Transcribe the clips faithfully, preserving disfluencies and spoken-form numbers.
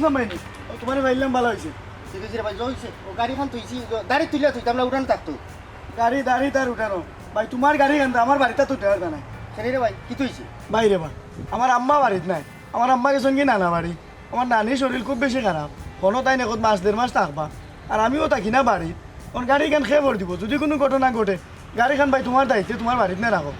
না ভাই, ও তোমারে পাইলাম, ভালা অইছে। ঠিক আছে রে ভাই, জয় অইছে। ও গাড়িখান থইছি, দাড়ি তুলিয়া থইতাম না, উঠান থাকতো। গাড়ি, দাড়ি তার উঠানো। ভাই, তোমার গাড়ি কেন আমার বাড়িত তো দেওয়ার জানাই। কেনে রে ভাই, কিতা অইছে? ভাই রে ভাই, আমার আম্মা বাড়িত নাই। আমার আম্মা গেছইন কি নানা বাড়ি। আমার নানির শরীর খুব বেশি খারাপ। হনো তাইন একত মাস দেড় মাস থাকবা। আর আমিও থাকি না বাড়িত। অখন গাড়িখান খে ভর দিব। যদি কুনু ঘটনা ঘটে, গাড়িখান ভাই তোমার দায়িত্বে তোমার বাড়িত না রাখো।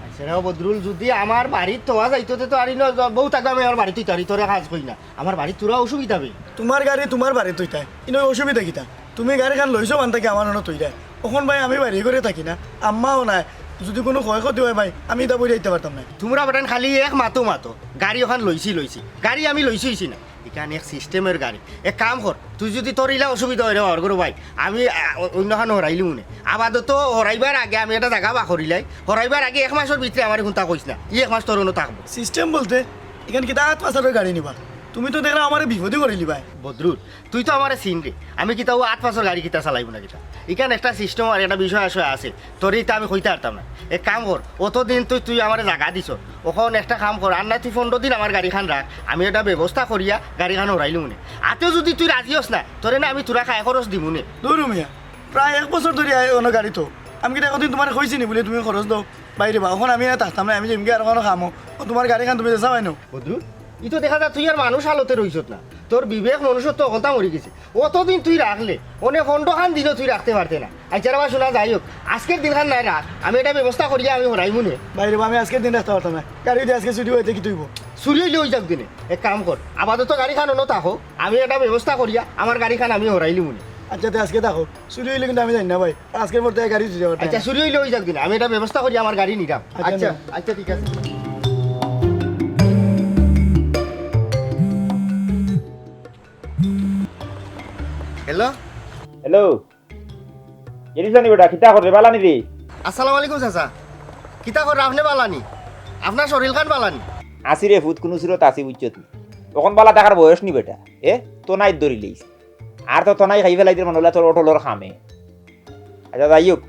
আচ্ছা রে বদরুল, যদি আমার বাড়িত থওয়া যাইতো তে তো আর ইনো বউ থাকবা, আমি আমার বাড়িত থইতাম, তোরে কাজ কই না। আমার বাড়িত থুরা অসুবিধা অইবো। তোমার গাড়ি তোমার বাড়িত থইতায়, ইনো অসুবিধা কিতা? তুমি গাড়িখান লইছো বান থাকি আমার অনো থইরায়। অখন ভাই আমি বাড়ি ঘরে থাকি না, আম্মাও নাই। যদি কুনু ক্ষয়ক্ষতি অয় ভাই, আমি ইতা বইয়া আইতে পারতাম না। তোমরা বেটাইন খালি এক মাতো মাতো, গাড়ি অখান লইছি লইছি, গাড়ি আমি লইছি অইছি না। ইখান এক সিস্টেমর গাড়ি। এক কাম কর, তুই যদি তোর ইলা অসুবিধা অয় রে বাবার ঘরো ভাই, আমি, আ, অ-, অইন্যখান হরাইলিমুনে। আপাতত হরাইবার আগে আমি একটা জাগা বার করিলাই, হরাইবার আগে এক মাসর ভিতরে আমারে কুন্তা কইস না, ই এক মাস তোর অনো থাকবো। সিস্টেম বলতে? ইখান কিতা আত পাচারর গাড়ি নিবা? তুমি তো দেখরায় আমারে বিপদো করিলিবায়। বদরুল, তুই তো আমারে চিনরে, আমি কিতা অউ আত পাচারর গাড়ি কিতা চালাইমু না কিতা? ইখান একটা সিস্টেম আর একটা বিষয় আশয় আছে, তোরে ইতা আমি কইতে পারতাম না। এক কাম কর, অতদিন তুই, তুই আমারে জাগা দিছস, অখন একটা কাম কর, আর না তুই পনরো দিন আমার গাড়িখান রাখ, আমি একটা ব্যবস্থা করিয়া গাড়িখান হরাইলিমুনে। আতেও যদি তুই রাজি অস না, তোরে না আমি থুরা খায় খরচ দিমুনে। দুরু মিয়া, প্রায় এক বছর ধরি আয় অনো গাড়ি তো। আমি কিতা একদিন তোমারে কইছি নি বুলে তুমি খরচ দেও? ভাই রে বা, অখন আমি আর থাকতাম না, আমি যাইমুগি আরো কুনু কামো। ও তোমার গাড়িখান তুমি দেশা পাইনো। বদরুল, ই তো দেখা যায় তুই আর মানুষ হালতে রইছত না, তোর বিবেক মনুষ্যত্ব অকলতা মরি গেছে। অতদিন তুই রাখলে, অনে পনরোখান দিনও তুই রাখতে পারতে না। আচ্ছা রে বা, শোনা যাই হোক, আজকের দিনখান নায় রাখ, আমি একটা ব্যবস্থা করিয়া আমি হরাইমুনে। ভাই রে বা, আমি আজকের দিন রাখতে পারতাম না, গাড়ি দি আজকে চুরি অইতে কিতা অইবো? চুরি অইলে অই যাউক দিনে, এক কাম কর, আপাতত গাড়িখান অনো থাকো, আমি একটা ব্যবস্থা করিয়া আমার গাড়িখান আমি হরাইলিমুনে। আচ্ছা, তে আজকে থাকো, চুরি অইলে কিন্তু আমি জানি না ভাই, আজকের পর তো গাড়ি চুরি অইতে পারে না। আচ্ছা, চুরি অইলে অই যাউক দিনে, আমি একটা ব্যবস্থা করি আমার গাড়ি নিরাম। আচ্ছা, আচ্ছা, নিরাম। আচ্ছা, ঠিক আছে। হ্যালো। হ্যালো। এরিছনি বেটা, কিতা কররে, বালা নি রে? আসসালামু আলাইকুম চাচা। কিতা কররা, আপনে বালা নি? আপনার শরীলখান বালা নি? আছি রে ফুত, কুনু সুরত আছি, বুঝছত নি? অখন বালা থাকার বয়স নি বেটা। এ, তো নাই ধরিলিস। আর তো তনাই খাই ফেলাই দের মনে অইলা তোর অটলর কামে। আচ্ছা, যাই হোক,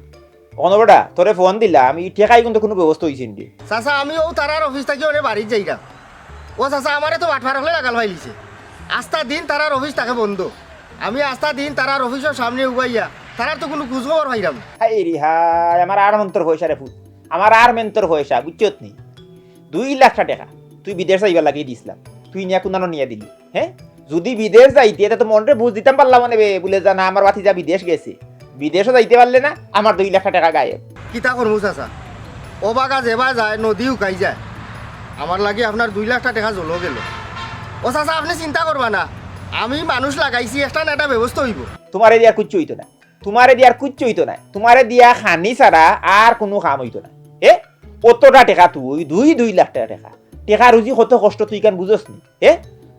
অনো বেটা, তোরে ফোন দিলাম, ই টেকার কিন্তু কুনু ব্যবস্থা অইছে নি? চাচা, আমি অউ তারার অফিস থাকি অনে বাড়িত যাইরাম। ও চাচা, আমারে তো বাটপার অকলে লাগাল পাইলিছে। আস্তা দিন তারার অফিস থাকে বন্ধ। আমি আস্তা দিন তারার অফিসর সামনে উবাইয়া, তারার তো কুনু খুঁজ খবর পাইরাম না। হায় রে হায়, আমার আর মেন্তর পয়সা রে ফুত, আমার আর মেন্তর পয়সা, বুঝছত নি? দুই লাখ টেকা তুই বিদেশ যাইবার লাগি দিছলা, তুই নিয়া কুনানো নিয়া দিলি, হে? যুদি বিদেশ যাইতে, তে তো মনরে বুঝ দিতাম পারলাম অনে বে, বুলে যা না, আমার ভাতিজা বিদেশ গেছে। বিদেশও যাইতে পারলে না, আমার দুই লাখ টেকা গায়েব। কিতা করমু চাচা? অবাগা যেবায় যায়, নদী হুকাই যায়। আমার লাগি আপনার দুই লাখ টেকা জলো গেলো। ও চাচা, আপনে চিন্তা করবা না, আমি মানুষ লাগাইছি, একটা না একটা ব্যবস্থা অইবো। তুমারে দিয়া কিচ্ছু অইতো না, তুমারে দিয়া কিচ্ছু অইতো না, তুমারে দিয়া খানি ছাড়া আর কুনু কাম অইতো না। এ, অতটা টেকা তুই, দুই, দুই লাখ টেকা, টেকা রুজি কত কষ্ট তুই ইখান বুঝস নি? এ,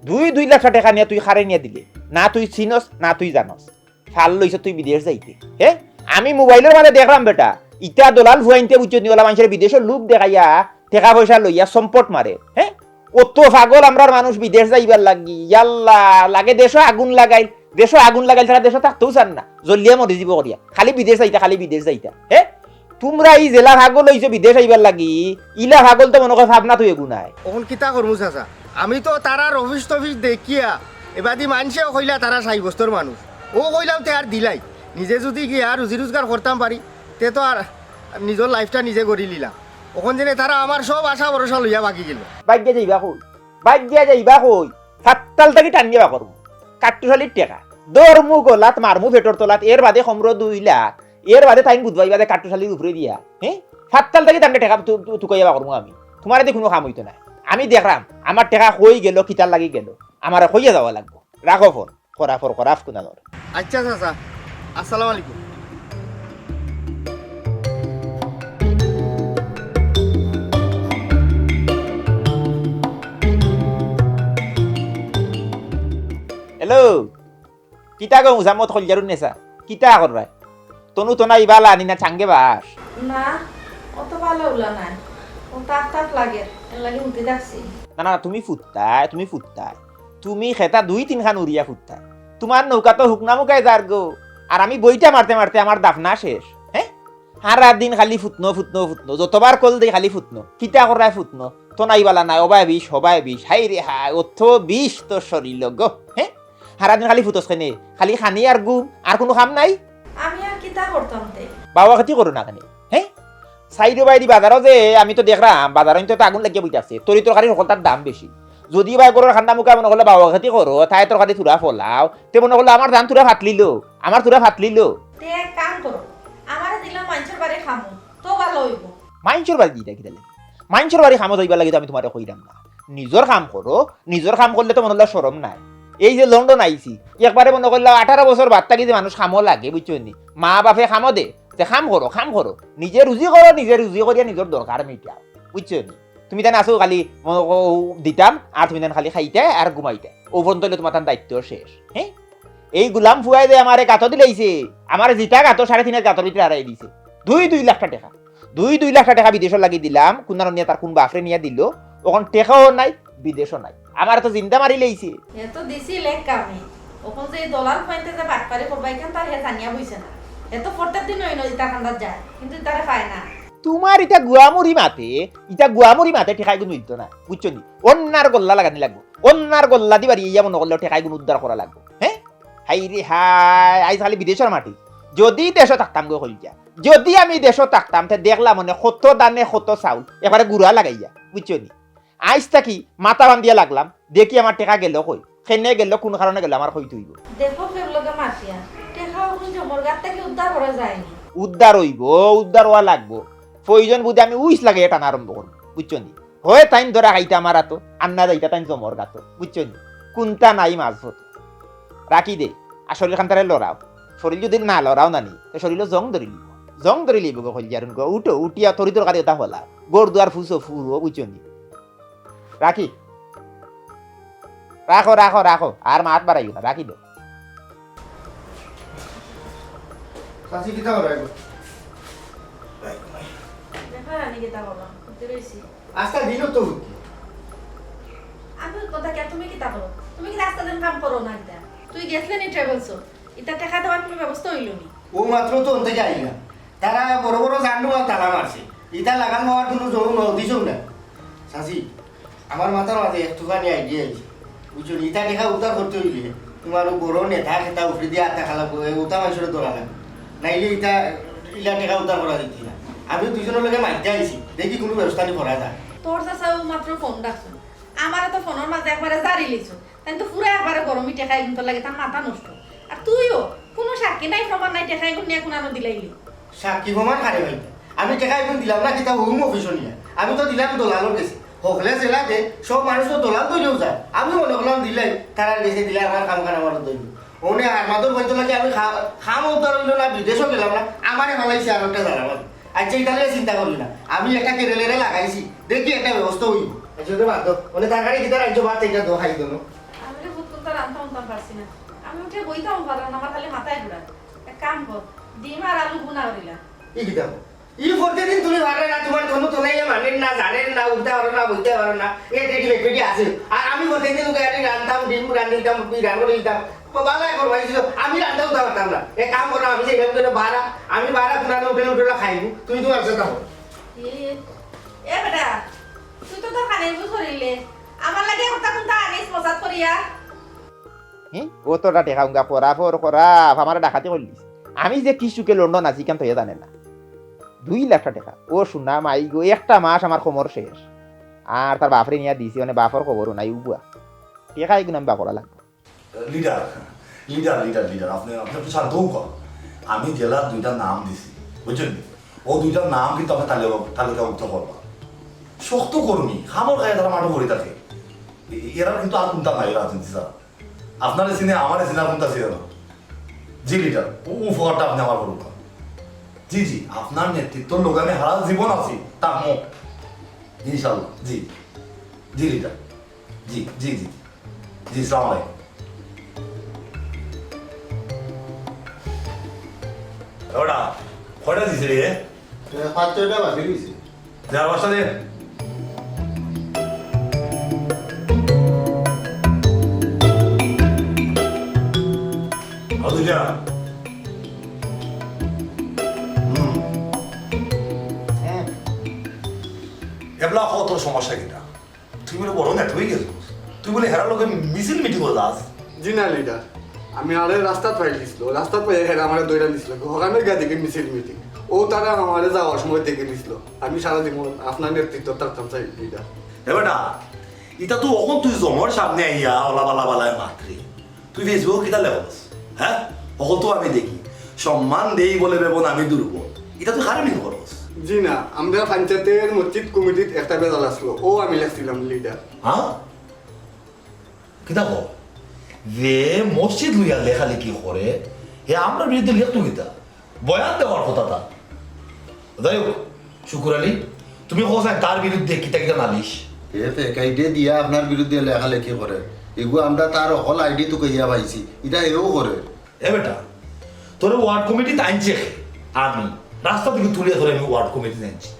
দুই, দুই লাখ টেকা নিয়া তুই কারে নিয়া দিলে? না তুই চিনস, না তুই জানস। ফাল লইছ তুই বিদেশ যাইতে। হে? আমি মোবাইলর মাঝে দেখরাম বেটা, ইতা দলাল ফুয়াইন্তে বুঝছত নি, অলা মানষরে বিদেশর লোভ দেখাইয়া টেকা পয়সা লইয়া সম্পদ মারে। হে? অত পাগল আমরার মানুষ বিদেশ যাইবার লাগি। ইয়াল্লা, লাগে দেশো আগুন লাগাইল, দেশো আগুন লাগাইল, তারা দেশো থাকতেও চার না, জ্বলিয়া মরি যিবো করিয়া। খালি বিদেশ যাইতা, খালি বিদেশ যাইতা। হে? তুমরা ই যেলা পাগল অইছো বিদেশ আইবার লাগি, ইলা পাগল তো মনো কয় পাবনাত অইবো নায়। অখন কিতা করমু চাচা? আমি তো তারার অফিস টফিস দেখিয়া, এবাদি মানষেও কইলা তারা সাব্যস্তর মানুষ। অউ কইলাম তে আর দিলাই। নিজে যুদি গিয়া রুজি রুজগার করতাম পারি, তে তো আর নিজর লাইফটা নিজে গড়ি লিলাম। অখন যেনে তারা আমার সব আশা ভরসা লইয়া ভাগি গেলো। ভাগিয়া যাইবা কই? ভাগিয়া যাইবা কই? ফাত্তাল থাকি টানিয়া বার করমু। কাট্টুশালির টেকা। ধরমু গলাত, মারমু পেটর তলাত, এর বাদে কমরো দুই লাখ। এর বাদে তাইন বুঝবায় বাদে কাট্টুশালির উপরে দিয়া। হে? ফাত্তাল থাকি টানিয়া টেকা তু-, তু-, তুকাইয়া বার করমু আমি। তুমারে দি কুনু কাম অইতো নায়। আমি দেখরাম, আমার টেকা কই গেলো, কিতার লাগি গেলো। আমারে কইয়া যাওয়া লাগবো। রাখো ফোন। খরাফর খরাফ কুনানোর। আচ্ছা চাচা, আসসালামু আলাইকুম। হ্যালো, কিতা গো মুজাম্মত কলিজারুন নেছা? কিতা কররায়? তনু তনাই বালা নি না চাঙ্গে বাস? না, অত বালা উলা নাই। ও তাক তাক লাগের, এর লাগি হুতি ডাকছি। না, না, তুমি ফুত্তায়, তুমি ফুত্তায়। তুমি খেতা দুই তিনখান উড়িয়া ফুত্তায়। তুমার নৌকা তো হুকনা মুখায় যার গো। আর আমি বইটা মারতে মারতে আমার দাফনা শেষ। হে? হারা দিন খালি ফুতনো, ফুতনো, ফুতনো। যতবার কল দেই খালি ফুতনো। কিতা করায় ফুতনো? তো নাই বালা নাই, অবায় বিষ, হবায় বিষ। হায় রে হায়, অত বিষ তোর শরীলো গো। হে? হারা দিন খালি ফুতস কেনে? খালি খানি আর ঘুম, আর কুনু কাম নাই? আমি আর কিতা করতাম তে? বাওয়া খেতি করো না কেনে? হে? সাইডো বাইদি বাজারো যে আমি তো দেখরাম, বাজারো তো আগুন লাগিয়া বইতা আছে। তরি তরকারি হকলতার দাম বেশি। যদি বায় ঘরর কান্দা মুখা মনো করলে বাওয়া খেতি করো, তাই তরকারি থুড়া ফলাও, তে মনো করলে আমার ধান থুড়া ফাতলিলো, আমার থুড়া ফাতলিলো। তে এক কাম করো, আমারে দিলাও মাইনষর বাড়ি কামো, তো ভালা অইবো। মাইনষর বাড়ি দিতা কিতা লাগি? মাইনষর বাড়ি কামো যাইবার লাগি তো আমি তুমারে কইরাম না। নিজর কাম করো, নিজর কাম করলে তো মনো করলে শরম নাই। এই যে লন্ডন আইছি, একবারে মনো করলে আঠারো বছর বাদ থাকি যে মানুষ কামো লাগে, বুঝছো নি? মা বাপে কামো দে, যে কাম করো, কাম করো, নিজে রুজি করো, নিজে রুজি করিয়া নিজর দরকার মিটাও, বুঝছো নি? তুমি তাইন আছো খালি ম-, ও দিতাম, আর তুমি তাইন খালি খাইতায় আর ঘুমাইতায়। অউ পর্যন্ত অইলে তুমার তান দায়িত্ব শেষ। হে? এই গুলাম ফুয়ায় যে আমারে গাতো দিলাইছে, আমারে জিতা গাতো সাড়ে তিন হাত গাতর ভিতরে হারাই দিছে। দুই, দুই লাখ টেকা। দুই, দুই লাখ টেকা বিদেশো লাগি দিলাম, কুনানো নিয়া তার কুন বাফরে নিয়া দিলো, অখন টেকাও নাই, বিদেশও নাই। আমারে তো জিন্দা মারিলাইছে। হে তো দিছিল এক কামে, অখন যে এই দলাল ফুয়াইন্তে যে বাটপারি করবা, ইখান তার হে জানিয়া বইছে না। হে তো প্রত্যেক দিন অইন ইতা কান্দাত যায়, কিন্তু ইতারে পায় না। তুমার ইতা গুয়ামুড়ি মাতে, ইতা গুয়ামুড়ি মাতে টেকাইগুন মিলতো না, বুঝছো নি? অন্যার গল্লা লাগানি লাগবো, অন্যার গল্লাদি বাড়ি ইয়া মনো করলে টেকাইগুন উদ্ধার করা লাগবো। হে? হায় রে হায়, আইজ খালি বিদেশর মাটি। যদি দেশো থাকতাম গো কইলজা, যদি আমি দেশো থাকতাম, তে দেখলাম মানে কত ধানে কত চাউল, একবারে গুড়া লাগাইয়া, বুঝছো নি? আইজ থাকি মাথা বান্ধিয়া লাগলাম, দেখি আমার টেকা গেলো কই, কেনে গেলো, কুন কারণে গেলো, আমার কইতে অইবো। দেখো কেউর লগে মাতিয়া, টেকা অগুন জমর গাত থাকি উদ্ধার করা যায়নি। উদ্ধার অইবো, উদ্ধার অওয়া লাগবো। প্রয়োজন বুঝে আমি উইস লাগাইয়া টানা আরম্ভ করমু, বুঝছো নি? হয় তাইন ধরা খাইতা আমার আতো, আর না যাইতা তাইন জমর গাতো, বুঝছো নি? কুন্তা নাই মাঝপথো। রাখি দে, আর শরীল খান তারে লড়াও। শরীল যদি না লড়াও না নি, তে শরীলো জং ধরিলিবো। জং ধরিলিবো গো কইলজার গো, উঠো, উঠিয়া তরি তরকারি অতা ফলাও। ঘর দুয়ার ফুসো ফুরো, বুঝছো নি? রাখি। রাখো, রাখো, রাখো। আর মাত বাড়াইও না, রাখি দেও। চাচি, কিতা করো এখন? দেখো, রানী কিতা করো? উঠতে রইছি। আজকাল দিনও তো উঠতে। আমি উঠবো তা কে? তুমি কিতা করো? তুমি কি রাস্তা দিন কাম করো না কিতা? তুই গেছলে নি ট্রাভেলসো? ইতা টেকা দেওয়ার কুনু ব্যবস্থা অইলো নি? অউ মাত্র তো অন থাকি আইলাম। তারা বড় বড় জান্ডু আর তালা মারছে। ইতা লাগান হওয়ার কুনু জোর ন-, দিছেও না। চাচি, আমার মাথার মাঝে এক তুফানি আইডিয়া আইছে। বুঝছো নি? ইতা টেকা উদ্ধার করতে অইলে তুমার অউ বড় নেতা খেতা উফরে দিয়া আত্মা খালা করে উতা মাইনষরে ধরা লাগবো। নাইলে ইতা ইলা টেকা উদ্ধার করা যাইতো না। আমি দুইজনর লগে মাতিয়া আইছি। দেখি কুনু ব্যবস্থা নি করা যায়। তোর চাচা অউ মাত্র ফোন রাখছইন। আমারে তো ফোনর মাঝে একবারে জারি লিছইন। তাইন তো পুরা একবারে গরমে টেকাইগুনতর লাগি তান মাথা নষ্ট। আর তুইও কুনু সাক্ষী নাই, প্রমাণ নাই, টেকাইগুন নিয়া কুনানো দিলাইলি। সাক্ষী প্রমাণ কারে পাইতা? আমি টেকাইগুন দিলাম না কিতা হোম অফিসো নিয়া? আমি তো দিলাম দলালর গেছে। হকলে জেলা দে, সব মানুষ তো দলাল ধরিয়াউ যায়। আমি মনো করলাম দিলাই, তারার গেছে দিলাই আমার কাম কান আমার দইল। অনে আমাদের হয়তো লাগে আমি খা-, খাম উদ্ধার অইলো না, বিদেশও গেলাম না, আমারে ফালাইছে আর একটা জানাবার। আচ্ছা, ইতা লইয়া চিন্তা করি না। আমি একটা কেরেলেরে লাগাইছি, দেখি একটা ব্যবস্থা অইবো। আচ্ছা, ওটা বাদ দাও। মানে, তরকারি কিতা রাখছো, ভাত এটা দাও, খাই দেবো। আমি তো খুব তো রান্না উনতাম পারছি না। আমি উঠে বইতাম পারলাম না, আমার খালি মাথায় ঘুরায়। এক কাম কর, ডিম আর আলু ভুনা করিলা। ই কিতা কও? ই প্রতিদিন তুমি পারো না, তোমার কোনো তো নাই, মানের না, জানের না, উঠতে পারো না, বইতে পারো না। এ টেডি বেটি আছে। আর আমি প্রতিদিন ওকে আনি রান্ধতাম, ডিম রান্ধিতাম, বিরান করে দিতাম। বালা এখন ভাই ছিল, আমি রান্না উঠতে পারতাম না। এক কাম করো, আমি যে এরকম করে বারা, আমি বারা পুরানো হোটেল হোটেল খাইনি, তুমি তোমার সাথে থাকো। এ, এ বেটা, তুই তো তোর কানের বুঝ করিলে। আমার লাগে এখন তখন তা আনিস মজাত করিয়া। হি? ও তো ওটা টেকা উঙ্গা করা ফর করা, আমারে ডাকাতি করলিস। আমি যে কি সুখে লন্ডন আছি, ইখান তো এ জানে না। দুই লাখ টেকা। ও সোনা মাই গো, একটা মাস আমার খমর শেষ। আর তার বাপরে নিয়া দিছি, মানে বাপর খবরও নাই, উগুয়া। টেকা এগুন আমি বাকরা লাগবো। লিডার, লিডার, লিডার, লিডার, আপনি, আপনি একটু শান্ত হউক। আমি জেলার দুইটা নাম দিছি, বুঝছেন? ও দুইটার নাম কিন্তু আপনি তালিকা, তালিকাভুক্ত করবা। শক্ত কর্মী, খামর খায় তারা মাঠে পড়ে থাকে। এ-, এরা কিন্তু আর কোনটা নাই রাজনীতি ছাড়া। আপনারে চিনে, আমারে চিনে, আর কোনটা চিনে না। জি লিডার, ও উপকারটা আপনি আমার করুন। জি, জি, আপনার নেতৃত্বর লগে আমি হারা জীবন আছি, থাকমু। ইনশাআল্লাহ, জি। জি লিডার। জি, জি, জি। জি, সালাম আলাইকুম। ওটা, কয়টা দিছে রে? এ, পাঁচ ছয়টা বাকি রইছে। যা, বাসা দে। আও দুইটা। হুম। কও তোর সমস্যা কিতা? তুই বলে বড় নেতা অইগেছস, তুই বলে হেরার লগে মিছিল মিটিংও যাস। জি না লিডার, আমি আরে রাস্তাত পাই দিছিল, রাস্তাত পাই হেরা আমারে দৌড়া দিছিল, হকানোর গা দেখি মিছিল মিটিং, ও তারা আমারে যাওয়ার সময় দেখে দিছিল। আমি সারা জীবন আপনার নেতৃত্ব থাকতাম চাই লিডার। এ বেটা, ইটা তো অখন তুই জনর সামনে আইয়া অলা বালা বালায় মাতরে, তুই ফেসবুকো কিতা লেখস? হ্যাঁ, অখন তো আমি দেখি সম্মান দেই বলে বেবন আমি দুর্বল, ইটা তুই কারে মিন করস? জি না, আমরা পঞ্চায়েতর মসজিদ কমিটিত একটা বেজাল আসলো, ও আমি লেখছিলাম লিডার। হ্যাঁ, কিতা কও? যে মসজিদ লইয়া লেখালেখি করে, হে আমরার বিরুদ্ধে লেখতো কিতা? বয়ান দেওয়ার কথা তার। যাই হোক, শুকুর আলী, তুমি কও চাই তার বিরুদ্ধে কিতা কিতা নালিশ? এ ফেক আইডি দিয়া আপনার বিরুদ্ধে লেখালেখি করে, এগু আমরা তার হকল আইডি তুকাইয়া পাইছি, ইটা এও করে। এ বেটা, তোরে ওয়ার্ড কমিটিত আনছে কে? আমি। রাস্তা থাকি তুলিয়া তোরে আমি ওয়ার্ড কমিটিত আনছি।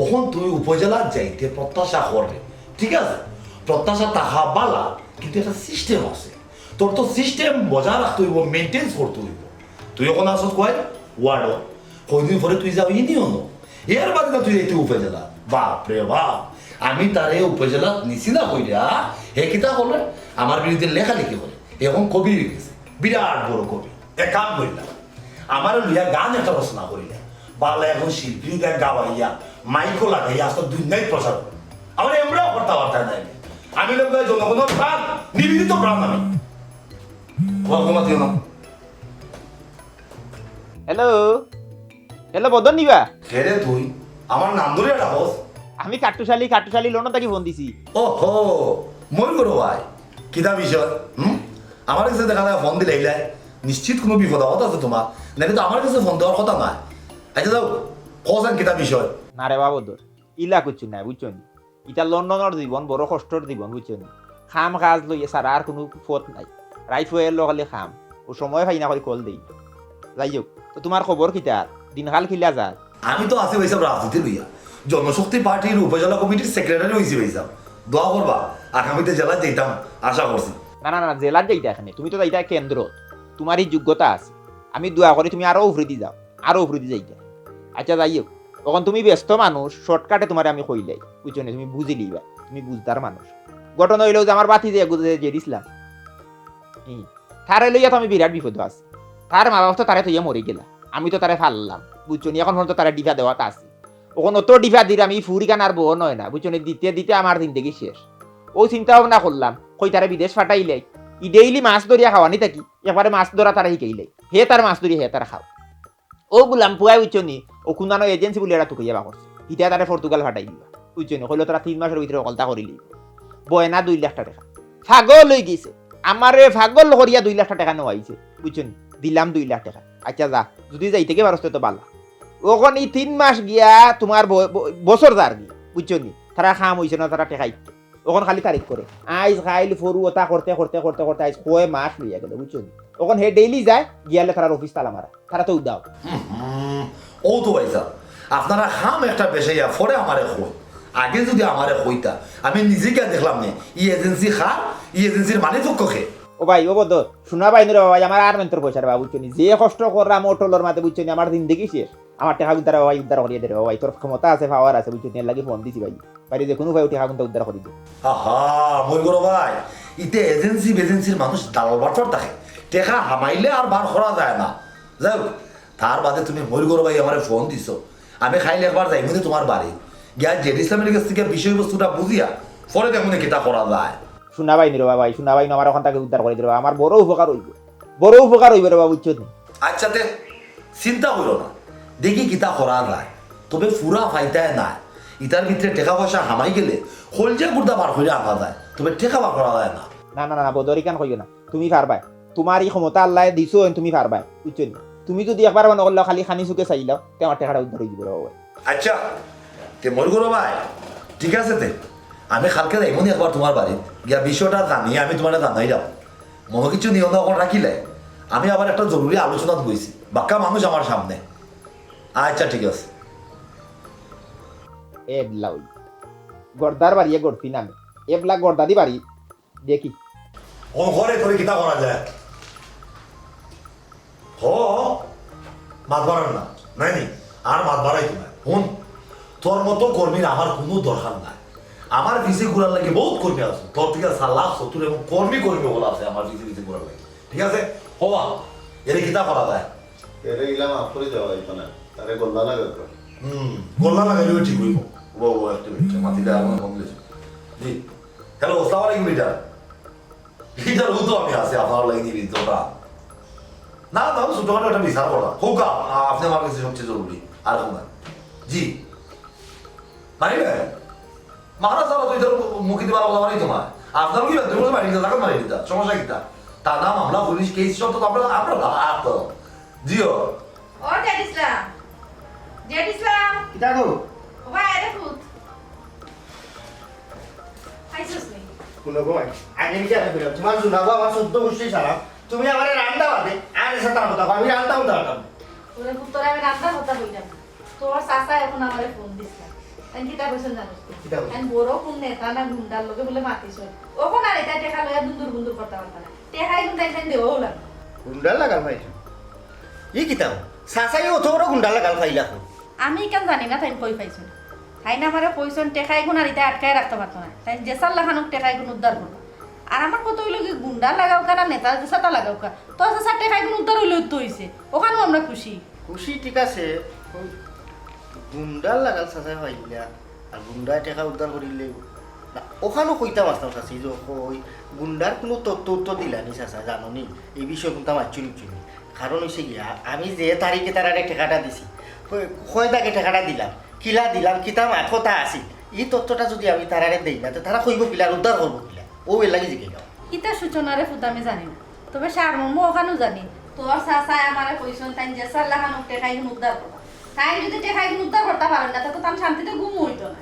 অখন তুই উপজেলাত যাইতে প্রত্যাশা করে, ঠিক আছে, প্রত্যাশা থাকা বালা, কিন্তু একটা সিস্টেম আছে। তোর তো সিস্টেম বজায় রাখতে অইবো, মেইনটেইন করতে অইবো। তুই অখন আছস কই? ওয়ার্ডো। কয়দিন পরে তুই যাও ইউনিয়নো, এর বাদে না তুই যাইতে উপজেলা। বাপ রে বাপ, আমি তারে উপজেলাত নিছি না কইরা, হে কিতা করে? আমার বিরুদ্ধে লেখালেখি করে। হে অখন কবি অইগেছে, বিরাট বড় কবি। এক কাম করিলা, আমারে লইয়া গান একটা রচনা করিলা, বালা একজন শিল্পী দিয়া গাওয়াইয়া, মাইকও লাগাইয়া আস্তা দুনিয়াত প্রচার করে। আমার এমরাও করতে পারতায় নাই। আমি লোক জনগণর প্রাণ, নিবেদিত প্রাণ আমি। কও, কও, মাতিও না। হ্যালো, হ্যালো, বদন নিবা? কে রে তুই? আমার নাম ধরিয়া ডাকস? আমি কাট্টুশালী, কাট্টুশালী লন্ডন থাকি ফোন দিছি। ওহো, ময়ূর গরু ভাই, কিতা বিষয়? হুম? আমার কাছে দেখা যায় ফোন দিলাইলায়, নিশ্চিত কুনু বিপদ আপদ আছে তুমার, নাইলে তো আমার কাছে ফোন দেওয়ার কথা নায়। আচ্ছা যাও, কও চাইন কিতা বিষয়? না রে বা বদন, ইলা কিচ্ছু নায়, বুঝছো নি? ইটা লন্ডনর জীবন, বড় কষ্টর জীবন, বুঝছো নি? কাম কাজ লইয়া ছাড়া আর কুনু পথ নাই। রাইত অইলে খালি কাম, অউ সময় পাই না করি কল দেই। যাই হোক, তো তুমার খবর কিতা? দিনকাল কিলা যার? আমি তো আছি ভাইসাব রাজনীতি লইয়া, জনশক্তি পার্টির উপজেলা কমিটির সেক্রেটারি অইছি ভাইসাব। দোয়া করবা, আগামীতে জেলাত যাইতাম আশা করছি। না না না, জেলাত যাইতায় কেনে, তুমি তো যাইতায় কেন্দ্রত, তুমার ই যোগ্যতা আছে। আমি দোয়া করি তুমি আরো উফরেদি যাও, আরো উফরেদি যাইতায়। আচ্ছা যাই হোক, অখন তুমি ব্যস্ত মানুষ, শর্টকাটে তুমারে আমি কইলাই, বুঝছো নি? তুমি বুঝিলিবা, তুমি বুঝদার মানুষ। ঘটনা অইলো যে আমার ভাতিজা এগু যে জেড ইসলাম, হুম, তারে লইয়া তো আমি বিরাট বিপদো আছি। তার মা বাপ তো তারে থইয়া মরি গেলা, আমি তো তারে পাললাম, বুঝছো নি? অখন পর্যন্ত তারে ডিফা দেওয়াত আছি। অখন অত ডিফা দিরাম, ই ফুরিখান আর বহন অয় না, বুঝছো নি? দিতে দিতে আমার জিন্দেগি শেষ। অউ চিন্তা ভাবনা করলাম, কই তারে বিদেশ পাঠাইলাই, ই ডেইলি মাছ ধরিয়া খাওয়ানি থাকি, একবারে মাছ ধরা তারে শিখাইলাই, হে তার মাছ ধরিয়া হে তার খাও। অউ গুলাম পুয়ায়, বুঝছো নি, অউ কুনানো এজেন্সি বুলি একটা তুকাইয়া বার করছে, হিতায় তারে পর্তুগাল পাঠাই দিবা, বুঝছো নি? কইলো তারা তিন মাসর ভিতরে হকলতা করিলিবো। বয়না দুই লাখ টেকা। পাগল অইগেছে, আমারে পাগল করিয়া দুই লাখ টেকা নেওয়াইছে, বুঝছো নি? দিলাম দুই লাখ টেকা। আচ্ছা যা, যুদি যাইতে কে পারস তে তো বালা। অখন ই তিন মাস গিয়া তুমার ব-, ব-, বছর যারগি, বুঝছো নি? তারার কাম অইছে না, তারা টেকা ইচ্ছে। অখন খালি তারিখ করে। আইজ, কাইল, পরু অতা করতে, করতে, করতে, করতে আইজ কয় মাস লইয়া গেল, বুঝছো নি? অখন হে ডেইলি যায়, গিয়ালে তারার অফিস তালা মারা। তারা তো উদাও। হুম, অউ তো ভাইসাব, আপনারা কাম একটা বেশাইয়া পরে আমারে কইন। আগে যুদি আমারে কইতা, আমি নিজে গিয়া দেখলাম নে, ই এজেন্সি কার, ই এজেন্সির মালিক পক্ষ কে। ও ভাই, ও বদর, হুনা ভাই নুরে ভাই, আমার আর মেন্তর পয়সা রে বাবা, বুঝছো নি? যে কষ্ট করলাম অটলর মাঝে, বুঝছো নি? আমার জিন্দেগি শেষ। আমার টেকা উদ্ধার ভাই, উদ্ধার করিয়া দে রে ভাই, তোর ক্ষমতা আছে, পাওয়ার আছে, বুঝছো নি? এর লাগি ফোন দিছি ভাই। পারি যে কুনু ভাই টেকা কুনতা উদ্ধার করি দে। আহা, ময়ূর ভাই, ইতে এজেন্সি বেজেন্সির মানুষ দালাল বাটপার থাকে। টেকা হামাইলে আর বার করা যায় না। যাই হোক, তার বাদে তুমি ময়ূর ভাই আমারে ফোন দিছো। আমি কাইল একবার যাইমু নে তুমার বাড়ি। গিয়া জেড ইসলামের কাছ থাকি বিষয়বস্তুটা বুঝিয়া পরে দেখমু নে কিতা করা যায়। হুনা ভাই নুরে ভাই, হুনা ভাই নু আমার অখান থাকি উদ্ধার করি দে রে বাবা, আমার বড় উপকার অইবো, বড় উপকার অইবো রে বাবা, বুঝছো নি? আচ্ছা তে, চিন্তা করো না, দেখি কিতা করা যায়। তবে পুরা ফাইতায় নায়, ইতার ভিতরে টেকা পয়সা হামাই গেলে কলজা গুর্দা বার করিয়া আনা যায়, তবে টেকা বার করা যায় না। না না না না, বদর ইখান কইও না, তুমি পারবায়। তুমার ই ক্ষমতা আল্লায় দিছইন, তুমি পারবায়, বুঝছো নি? তুমি যুদি একবার মনো করলাও, খালি খানি চউখে চাইলাও, তে আমার টেকাটা উদ্ধার অইযিবো রে বাবা। আচ্ছা, তে ময়ূর ভাই, ঠিক আছে তে, আমি কালকে যাইমু নে একবার তুমার বাড়িত, গিয়া বিষয়টা জানিয়া আমি তুমারে জানাইলাম। মনো কিচ্ছু নিও না, অখন রাখিলাই। আমি আবার একটা জরুরি আলোচনাত বইছি, বাক্কা মানুষ আমার সামনে। আচ্ছা, ঠিক আছে। এবলা অই। গর্দার বাড়িয়ে গর্তি নামে। এবলা গর্দা দি বাড়ি। দেখি। অখন ঘরে তোরে কিতা করা যায়? হ, মাত বাড়ার না, নায় নি? আর মাত বাড়াইতো নায়। হুন, তোর মতো কর্মীর আমার কুনু দরকার নাই। আমার পিছে ঘুরার লাগি বউত কর্মী আছে, তোর থাকি সাল্লাহ সত্তর এবং কর্মী কর্মী অকল আছে আমার পিছে পিছে ঘুরার লাগি। ঠিক আছে, কওবা, এরে কিতা করা যায়? এরে ইলা মাফ করি দেওয়া যাইতো না, তারে গল্লা লাগাইতো। হুম, গল্লা লাগাইলেও ঠিক অইবো। ও বাবা, একটা মিনিট, মাতিটা আমার বন্ধ হয়েছে। জি, হ্যালো, আসসালামু আলাইকুম লিডার। লিডার, ও তো আমি আছি, আপনার লাগি নিবেদিত না। না না, ছোটখাটো একটা বিচার করা হোক। আ-, আপনি আমার কাছে সবচেয়ে জরুরি, আর কোন? জি, মানি না। মহারাজ, আমার তো ইতার মুখে দিবার কথা মানি তোমার। আপনার কি তুমি মারি দিতা, তাকে মারি দিতা, সমস্যা কিতা? তা না, মামলা, পুলিশ, কেস, সব তো আমরা, আমরা হাত। জিও। ও জেড ইসলাম, জেড ইসলাম। কিতা গো? ও ভাই, আরে ফুত। খাইছস নি? কোন গো ভাই? আগে কি জানো বেরো? তোমার জুনাবো আমার চোদ্দ গোষ্ঠী সারা। তুমি আমারে রান্দা বাদে আর এসে তার কথা, আমি রান্দা উঠা হতাম। ওরে পুত, তোরে আমি রান্দার কথা কইলাম। তোর চাচা এখন আমারে ফোন দিছে। আমি কিতা কইছেন জানোস তো? কিতা কইছেন? আমি বড় কোন নেতা না গুন্ডার লগে বলে মাতিস। ওখন আর এটা টেকা লইয়া দুন্দুর বুন্দুর করতে পারতাম না। টেকা এখন তাই দেওয়াও লাগে। গুন্ডা লাগাল ভাই। ই কিতা? চাচাই অত বড় গুন্ডা লাগাল পাইলা কো? আমি কেন জানি না তাই কই পাইছুন। তাই না আমারে কইছন টেকা এখন আর এটা আটকায় রাখতে পারতো না। তাই যে সাল্লাহ খানুক টেকা এখন উদ্ধার করবো। আর আমার কত হইল কি গুন্ডা লাগাও কারা নেতা চাচা লাগাও কা। তো চাচা টেকা এখন উদ্ধার হইলে তো হইছে। ওখানেও আমরা খুশি। খুশি ঠিক আছে, ওই গুন্ডা লাগাল চাচাই পাইলা, আর গুন্ডা টেকা উদ্ধার করিলে না, ওখানেও কইতাম আসতাম চাচি যে ওই গুন্ডার কোনো তথ্য উত্তর দিলানি চাচা, জানো নি? এই বিষয়ে কিন্তু আমার চুরি চুরি। কারণ হইছে গিয়া, আমি যে তারিখে তারারে টেকাটা দিছি, কয়- কয় তাকে টেকাটা দিলাম, কিলা দিলাম, কিতা মাত কথা আছিল, এই তথ্যটা যদি আমি তারারে দেই না, তো তারা কইব কিলা, আর উদ্ধার করবো কিলা? ও এর লাগি জিজ্ঞেস। ইতা সূচনারে ফুত আমি জানি না, তবে সারমর্ম ওখানেও জানি। তোর চাচায় আমারে কইছন তাই যে সাল্লাহ খানুক টেকা এখন উদ্ধার করবা। তাই যদি টেকা এখন উদ্ধার করতে পারেন না, তা তো তার শান্তিতে ঘুম হইতো না।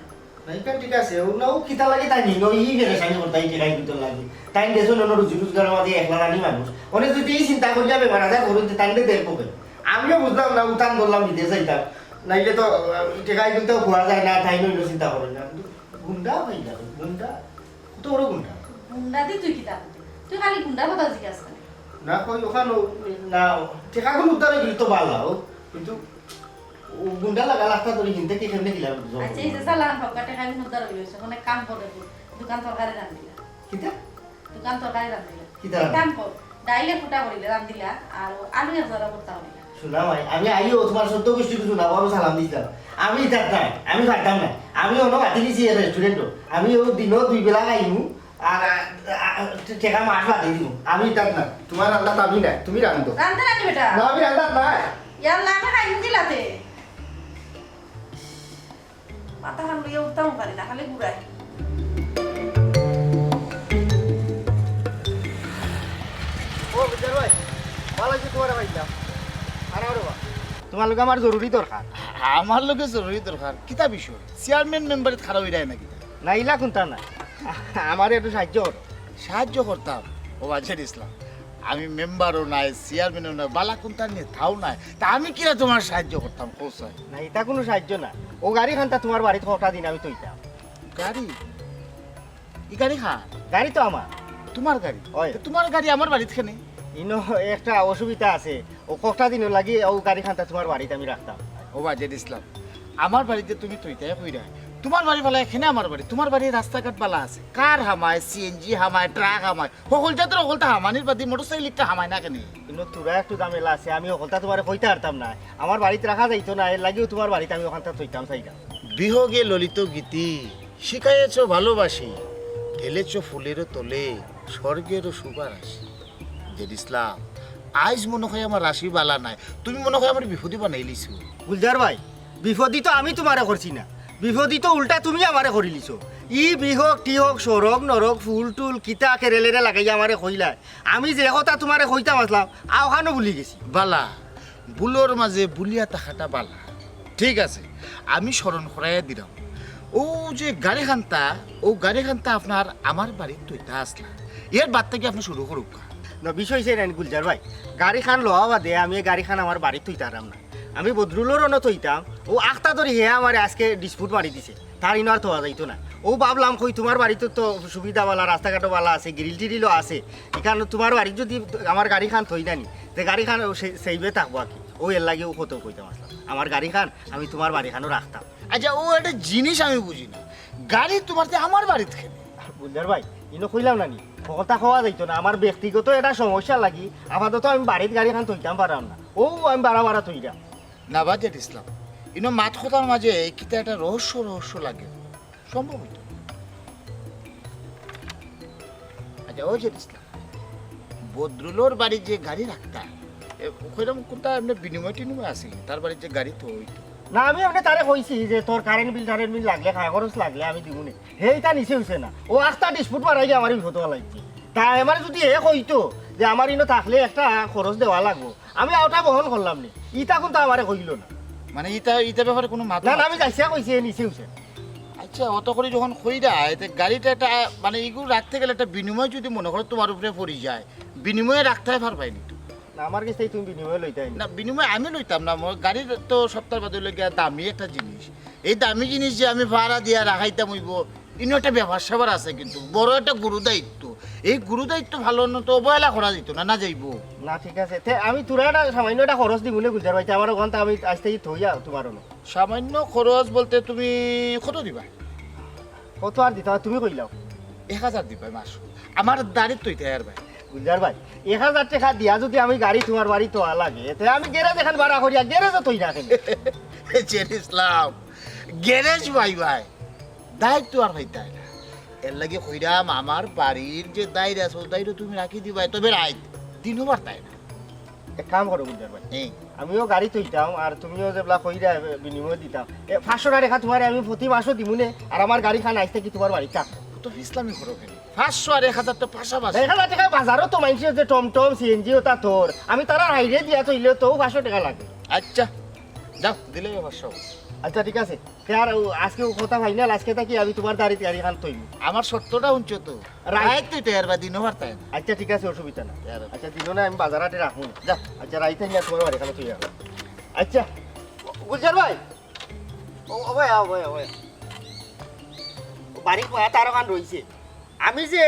না, ইখান ঠিক আছে, ও না, ও কিতা লাগে তাই নিল, ই পেরেশানি করতে, এই টেকা কিন্তু লাগে। তাই দেশে অন্য রুজি রোজগার মাঝে একলা রানি মানুষ। অনেক যদি এই চিন্তা করিয়া বেমার আজার করুন, তাই দেখবো কে? আমিও বুঝলাম না, উঠান ধরলাম বিদেশ যাইতাম। নাইলে তো, আহ, টেকা কিন্তু খোয়া যায় না, তাই নইল চিন্তা করেন না। কিন্তু গুন্ডা ভাই না, গুন্ডা, কত বড় গুন্ডা। গুন্ডা দি তুই কিতা করতে? তুই খালি গুন্ডা কথা জিজ্ঞাসা করে। না, কই ওখানে, না, টেকাগুলো উদ্ধার হয়ে গেলে তো ভালো, কিন্তু ও গুন্ডা লাগা লাগতা ধরে হিনতে কি কেমনে কিলা বুঝো? আচ্ছা, এই যে সালাম হকা টেকা এখন উদ্ধার হইল, ওখানে কাম করে দু-, দোকান তরকারি রান্ধিলা। কিতা? দোকান তরকারি রান্ধিলা। কিতা রান্ধ- কাম কর, ডাইলে ফুটা করিলে রান্ধিলা, আর আলু এক জোড়া ভর্তা করিলা। শোনা ভাই, আমি আইও তোমার সত্য গোষ্ঠী কিছু না, আমি সালাম দিছিলাম। আমি ইতাত নাই, আমি পারতাম না। আমি অন্য বাতিল দিছি রেস্টুরেন্টও। আমি ও দিনও দুই বেলা খাইমু, আর, আর, আর টেকা মাস বাদে দিমু। আমি ইতাত না, তোমার রান্নাত আমি নাই, তুমি রান্ধো। রান্ধতে রান্ধি বেটা। না, আমি রান্নাত নাই। ইয়ার নামে খাইমু দিলাতে। মাথা খান লইয়া উঠতাম পারি না, খালি ঘুরাই। ও, বিচার ভাই, ভালো আছি তোমার ভাই। আরে, আরে, বাহ। তোমার লগে আমার জরুরি দরকার। আমার লগে জরুরি দরকার। কিতা বিষয়? চেয়ারম্যান মেম্বারে খারাপ হইরায় না কিতা? না, ইলা কোনটা না। আমারে একটু সাহায্য করো। সাহায্য করতাম। ও বাজার ইসলাম, আমি মেম্বারও নাই, চেয়ারম্যানও নাই, বালা কোনটা নেতাও নাই। তা আমি কিলা তোমার সাহায্য করতাম, কও চাই? না, ইটা কোনো সাহায্য না। ও গাড়ি খানটা তোমার বাড়িত কটা দিন আমি তৈতাম। গাড়ি? ই গাড়ি খান? গাড়ি তো আমার। তোমার গাড়ি? অয়। তো তোমার গাড়ি আমার বাড়িত কেনে? ইনো একটা অসুবিধা আছে। ও কটা দিন লাগি ও গাড়ি খানটা তোমার বাড়িত আমি রাখতাম। ও বাজার ইসলাম, আমার বাড়িতে তুমি তৈতায় কইরায়। তোমার বাড়ি বালা এখানে আমার বাড়ি। তোমার বাড়ি রাস্তাঘাট বালা আছে। কার হামায়, সিএনজি হামায়, ট্রাক হামায়। হকল জাতর হকলতা হামানির বাদে মোটরসাইকেল একটা হামায় না কেনে? ইনো তোরা একটু ঝামেলা আছে, আমি হকলতা তোমারে কইতে পারতাম না। আমার বাড়িত রাখা যাইতো না, এর লাগিও তোমার বাড়িত আমি ওখানটা তৈতাম চাইতাম। বিহগে ললিত গীতি শিখাইয়াছ ভালোবাসি, ঢেলেছ ফুলের তলে স্বর্গের সুবাস। জেড ইসলাম, আইজ মনে হয় আমার রাশি বালা নাই, তুমি মনে হয় আমার বিপদে বানাইলিছো। গুলজার ভাই, বিপদি তো আমি তোমারে করছি না, বিপদি তো উল্টা তুমি আমারে করিলিছো। ই বিহক টিহক সড়ক নরক ফুল টুল কিতা কেরেলেরে লাগাইয়া আমারে কইলায়। আমি যে কথা তোমারে কইতাম আসলাম, আওখানো ভুলি গেছি। বালা, ভুলর মাঝে ভুলিয়া থাকাটা বালা। ঠিক আছে, আমি স্মরণ করাইয়া দিলাম। ও যে গাড়ি খান্তা, ও গাড়ি খান্তা আপনার আমার বাড়িত তৈতা আসলা। এর বাদ থেকে আপনি শুরু করুক। না, বিষয় সেই নাই গুলজার ভাই, গাড়ি খান লওয়া বাদে আমি এই গাড়ি খান আমার বাড়িত তৈতারাম না। আমি বদরুলর অনো তৈতাম, ও আখতা ধরি হে আমারে আজকে ডিসপুট মারি দিছে, তার ইনো আর থওয়া যাইতো না। ও ভাবলাম কই তোমার বাড়িত তো সুবিধা বালা, রাস্তাঘাটও বালা আছে, গ্রিল টিরিলও আছে, এখানে তোমার বাড়িত যদি আমার গাড়ি খান থই না নি, তে গাড়ি খান ও সে-, সেইবে থাকবো আর কি। ও এর লাগি ও কত কইতাম আসলাম, আমার গাড়ি খান আমি তোমার বাড়ি খানো রাখতাম। আচ্ছা, ও একটা জিনিস আমি বুঝি না, গাড়ি তুমার তে আমার বাড়িত কেনে? গুলজার ভাই, ইনো কইলাম না নি, হকলতা কওয়া যাইতো না। আমার ব্যক্তিগত এটা সমস্যা লাগি আপাতত আমি বাড়িত গাড়ি খান থইতাম পারলাম না। ও আমি বাড়া বাড়া থইরা। না বাজেট ইসলাম, ইনো মাত কথার মাঝে কিতা একটা রহস্য রহস্য লাগে, সম্ভব হইতো। আচ্ছা, ও যে ইসলাম, বদরুলর বাড়িত যে গাড়ি রাখতা, এ, কইলাম কোনটা এমনি বিনিময় টিনিময় আছে, তার বাড়িত যে গাড়ি তো হইতো। না, আমি এমনি তারে কইছি যে তোর কারেন্ট বিল টারেন্ট বিল লাগলে, খায় খরচ লাগলে আমি দিমু নে। হে ইতা নিচে হইছে না, ও আস্তা ডিসপুট মারাই গিয়ে আমার বিপদ হওয়া লাগছে। তা আমার যদি এ কইতো যে আমার ইনো থাকলে একটা খরচ দেওয়া লাগবো, আমি ওটা বহন করলাম নি, ইতা কিন্তু আমারে কইল না। মানে ইতা, ইতা ব্যাপারে কোনো মাথা না, না, আমি যাইছিয়া কইছি, এ নিচে হইছে। আচ্ছা, অত করে যখন কইরা, এতে গাড়িটা একটা, মানে, ইগু রাখতে গেলে একটা বিনিময় যদি মনে করো তোমার উপরে পড়ি যায়, বিনিময়ে রাখতে পারবাই নি তো। না, আমার কাছ থেকে তুমি বিনিময়ে লইতাই না। না, বিনিময়ে আমি লইতাম না, মোর গাড়ির তো সপ্তাহ বাদে লই গিয়া দামি একটা জিনিস। এই দামি জিনিস যে আমি ভাড়া দিয়া রাখাইতাম হইব, ইনো একটা ব্যাপার স্যাপার আছে, কিন্তু বড় একটা গুরু দায়িত্ব। এই গুরু দায়িত্ব পালন তো অবহেলা করা যেত না, না যাইব। না, ঠিক আছে, তে আমি তোরা একটা সামান্য একটা খরচ দিব না, গুলজার ভাই, তে আমার ওখান থেকে আমি আজ থেকে থইয়া তোমার হলো। সামান্য খরচ বলতে তুমি কত দিবা? কত আর দিতা, তুমি কইলাও। এক হাজার দিবা মাস। আমার দাড়িত তো ইতা আর ভাই। গুলজার ভাই, এক হাজার টাকা দিয়া যদি আমি গাড়ি তোমার বাড়ি তো লাগে, তে আমি গ্যারেজ এখান ভাড়া করিয়া গ্যারেজও তো ইরা কেনে। জের ইসলাম, গ্যারেজ ভাই ভাই, দায়িত্ব আর ভাই তাই না। এর লাগি কইরাম আমার বাড়ির যে দায়রা আছে, ও দায়রা তুমি রাখি দিবায়, তবে রাইত, দিনও পারতায় না। এক কাম করো গুলজার ভাই, এই। আমিও গাড়ি থইতাম আর তুমিও যেবলা কইরা বিনিময় দিতাম। এ, পাঁচশো টাকা তোমারে আমি প্রতি মাসও দিমুনে, আর আমার গাড়ি খান আইজ থাকি তোমার বাড়িত থাকবো। তো ইসলামি করো কেন? পাঁচশো আর এক হাজার তো পাশাপাশি। এক হাজার টাকা বাজারও তো মানষে যে টমটম, সিএনজি ওটা তোর। আমি তারা হাইরে দিয়া থইলে তো পাঁচশো টাকা লাগে। আচ্ছা, যাও, দিলে পাঁচশো। আচ্ছা, ঠিক আছে। তে আর ও আজকে ও কথা ফাইনাল, আজকে থাকি আমি তোমার দাড়িত গাড়ি খান থইমু। আমার সত্যটা শুনছো তো? রাইত। রাইত তো ইটা এর বাদে দিনও পারতায় না। আচ্ছা, ঠিক আছে, অসুবিধা না। ইয়ার। আচ্ছা, দিনও না, আমি বাজার হাটে রাখমু। যা। আচ্ছা, রাইত আইয়া তোমার বাড়ি খান থইয়া আইমু। আচ্ছা। গুলজার ভাই। ও, ও ভাই, ও ভাই, ও ভাই। বাড়ি কয়া তার ওখান রইছে। আমি যে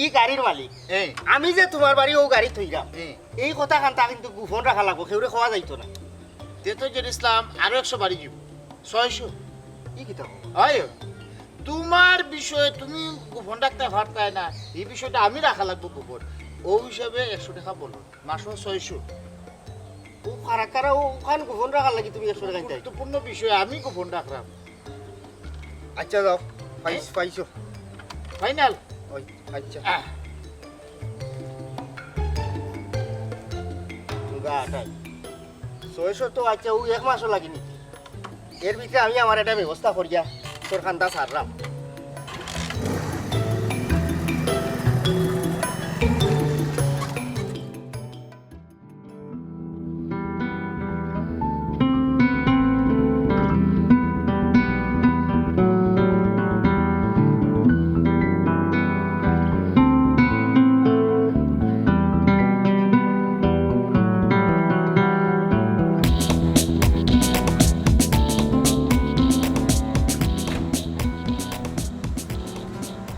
ই গাড়ির মালিক, এই। আমি যে তোমার বাড়ি ও গাড়ি থইরাম, এই। এই কথা খানতা কিন্তু গোপন রাখা লাগবো, কেউরে কওয়া যাইতো না। তে তো জের ইসলাম আরো একশো বাড়ি দিব, ছয়শো। ই কিতা কও? অয়, তোমার বিষয়ে তুমি গোপন রাখতে পারতায় না, এই বিষয়টা আমি রাখা লাগবো গোপন। ও হিসাবে একশো টাকা বলো, মাসো ছয়শো। ও কারা কারা ও ওখান গোপন রাখার লাগি তুমি একশো টাকা নিতায়? গুরুত্বপূর্ণ বিষয় আমি গোপন রাখলাম। আচ্ছা, যাও, পাইছ-, পাইছো। ফাইনাল? ওই, আচ্ছা। আহ। গা আটাই। ছয়শো তো, আচ্ছা, ও এক মাসও লাগেনি। এর ভিতরে আমি আমার একটা ব্যবস্থা করিয়া তোর খান্দা ছাড়লাম।